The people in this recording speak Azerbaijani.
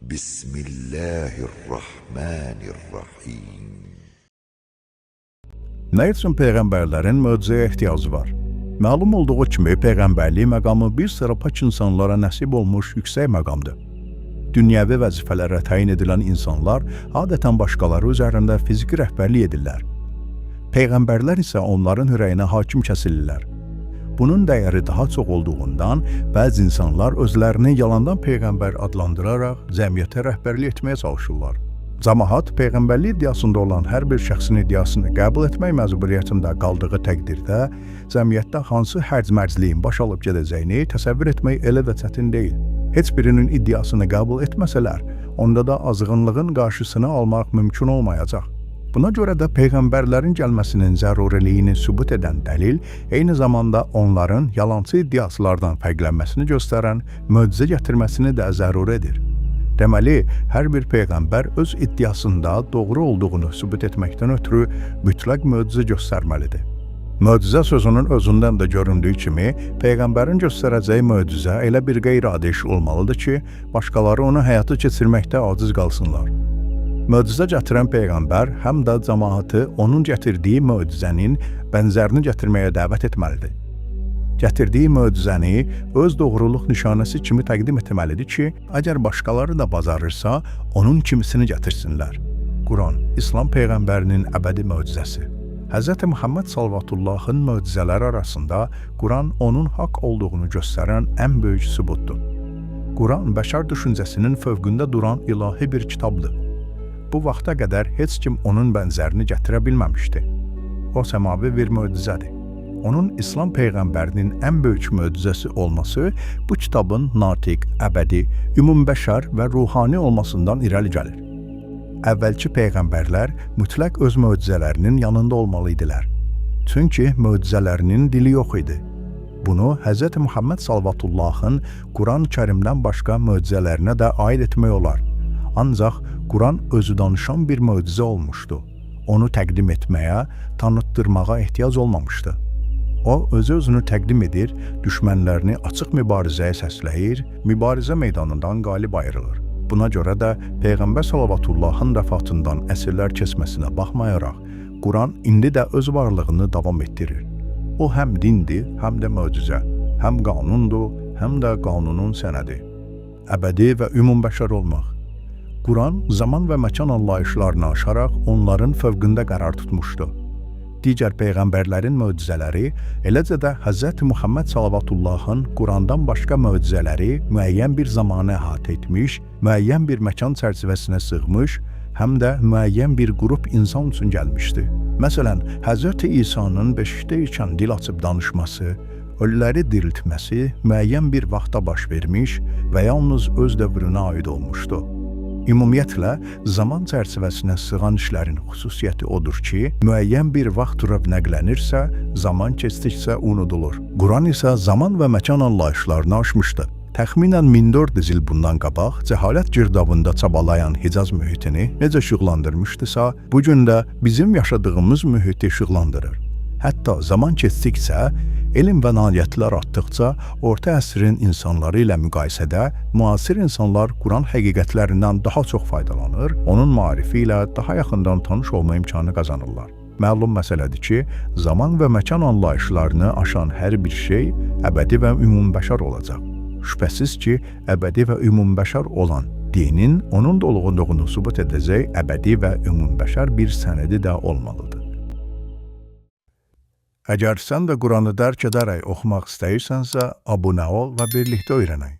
بسم الله الرحمن الرحيم. Nə üçün peyğəmbərlərin möcüzəyə ehtiyacı var? Məlum olduğu kimi peyğəmbərlik məqamı bir sıra pak insanlara nəsib olmuş yüksək məqamdır. Dünyəvi vəzifələrə təyin edilən insanlar adətən başqaları üzərində fiziki rəhbərlik edirlər. Peyğəmbərlər isə onların ürəyinə hakim kəsilirlər. Bunun dəyəri daha çox olduğundan bəzi insanlar özlərini yalandan peyğəmbər adlandıraraq cəmiyyətə rəhbərlik etməyə çalışırlar. Camaat peyğəmbərlik iddiasında olan hər bir şəxsin iddiasını qəbul etmək məcburiyyətində qaldığı təqdirdə cəmiyyətdə hansı hərc-mərcliyin baş alıb gedəcəyini təsəvvür etmək elə də çətin deyil. Heç birinin iddiasını qəbul etməsələr, onda da azğınlığın qarşısını almaq mümkün olmayacaq. Buna görə də peyğəmbərlərin gəlməsinin zəruriliyini sübut edən dəlil, eyni zamanda onların yalançı iddialardan fərqlənməsini göstərən möcüzə gətirməsini də zəruri edir. Deməli, hər bir peyğəmbər öz iddiasında doğru olduğunu sübut etməkdən ötürü mütləq möcüzə göstərməlidir. Möcüzə sözünün özündən də göründüyü kimi, peyğəmbərin göstərəcəyi möcüzə elə bir qeyri-adi iş olmalıdır ki, başqaları onu həyata keçirməkdə aciz qalsınlar. Möcüzə gətirən peyğəmbər həm də cəmaatı onun gətirdiyi möcüzənin bənzərini gətirməyə dəvət etməlidir. Gətirdiyi möcüzəni öz doğruluq nişanəsi kimi təqdim etməlidir ki, əgər başqaları da bacarırsa, onun kimisini gətirsinlər. Quran, İslam peyğəmbərinin əbədi möcüzəsi. Hz. Muhammed salvatullahın möcüzələri arasında Quran onun haqq olduğunu göstərən ən böyük sübutdur. Quran bəşər düşüncəsinin fövqündə duran ilahi bir kitabdır. Bu vaxta qədər heç kim onun bənzərini gətirə bilməmişdi. O səmavi bir möcüzədir. Onun İslam peyğəmbərinin ən böyük möcüzəsi olması bu kitabın natiq, əbədi, ümumbəşər və ruhani olmasından irəli gəlir. Əvvəlki peyğəmbərlər mütləq öz möcüzələrinin yanında olmalı idilər. Çünki möcüzələrinin dili yox idi. Bunu Hz. Muhammed salvatullahın Quran-ı Kərimdən başqa möcüzələrinə də aid etmək olar. Ancaq Quran özü danışan bir möcüzə olmuşdu. Onu təqdim etməyə, tanıtdırmağa ehtiyac olmamışdı. O özü özünü təqdim edir, düşmənlərini açıq mübarizəyə səsləyir, mübarizə meydanından qalib ayrılır. Buna görə də Peyğəmbər salavatullahın vəfatından əsrlər keçməsinə baxmayaraq, Quran indi də öz varlığını davam etdirir. O həm dindir, həm də möcüzə, həm qanundur, həm də qanunun sənədi. Əbədi və ümumbəşər olmaq. Quran zaman və məkan anlayışlarını aşaraq onların fövqündə qərar tutmuşdu. Digər peyğəmbərlərin möcüzələri, eləcə də Hz. Muhammed salavatullahın Qurandan başqa möcüzələri müəyyən bir zamanı əhatə etmiş, müəyyən bir məkan çərçivəsinə sığmış, həm də müəyyən bir qrup insan üçün gəlmişdi. Məsələn, Hz. İsa'nın beşikdə ikən dil açıb danışması, ölüləri diriltməsi müəyyən bir vaxtda baş vermiş və yalnız öz dövrünə aid olmuşdu. Ümumiyyətlə, zaman çərçivəsinə sığan işlərin xüsusiyyəti odur ki, müəyyən bir vaxt rövnəqlənirsə, zaman keçdikcə unudulur. Quran isə zaman və məkan anlayışlarını aşmışdı. Təxminən 1400 il bundan qabaq cəhalət girdabında çabalayan Hicaz mühitini necə işıqlandırmışdısa, bu gün də bizim yaşadığımız mühiti işıqlandırır. Hətta zaman keçdikcə, elm və nailiyyətlər artdıqca, orta əsrin insanları ilə müqayisədə müasir insanlar Quran həqiqətlərindən daha çox faydalanır, onun maarifi ilə daha yaxından tanış olma imkanı qazanırlar. Məlum məsələdir ki, zaman və məkan anlayışlarını aşan hər bir şey əbədi və ümumbəşər olacaq. Şübhəsiz ki, əbədi və ümumbəşər olan dinin onun doğruluğunu sübut edəcək əbədi və ümumbəşər bir sənədi də olmalıdır. Əgər sən də Quranı dərk edərək oxumaq istəyirsənsə, abunə ol və birlikdə öyrənək.